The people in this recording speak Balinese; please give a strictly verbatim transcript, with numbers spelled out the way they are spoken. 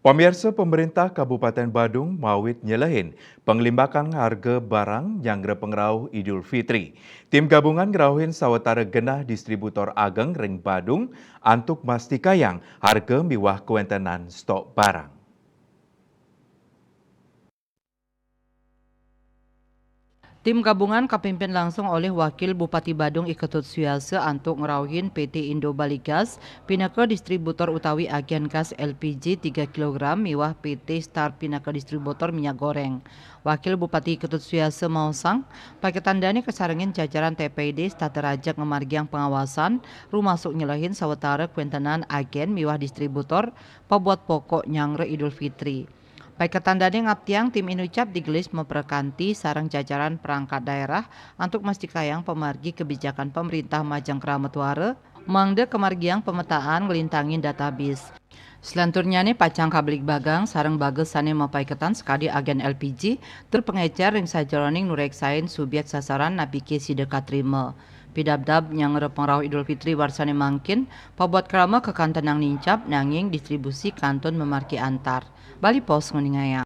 Pamirsa, pemerintah Kabupaten Badung mawit nyelehin penglimbakan harga barang nyanggra pengrauh Idul Fitri. Tim gabungan ngrauhin sawetara genah distributor ageng ring Badung antuk mastikayang harga miwah kwentenan stok barang. Tim gabungan kapimpin langsung olih Wakil Bupati Badung I Ketut Suyasa antuk ngrauhin P T Indo Bali Gas pinaka distributor utawi agen gas L P G tiga kilogram miwah P T Star pinaka distributor minyak goreng. Wakil Bupati I Ketut Suyasa maosang, paiketan dane kasarengin jajaran T P I D setata rajeg ngamargiang pengawasan, rumasuk nyelehin sawetara kwentenan agen miwah distributor pabuat pokok nyanggra Idul Fitri. Paiketan dane ngaptiang tim Inucap digelis maprekanti sareng jajaran perangkat daerah antuk mastikayang pamargi kebijakan pemerintah majeng krama tuara, mangda kamargiang pemetaan nglintangin database. Selanturnyane pacang kabligbagang sareng bagas sane mapaiketan sakadi agen L P G tur pangecer ring sajeroning nureksain subyek sasaran napike sida katrima. Pidabdab nyanggra pangrauh Idul Fitri warsane mangkin, pabuat krama kakantenang nincap nanging distribusi kantun mamargi antar. Bali Post nguningayang.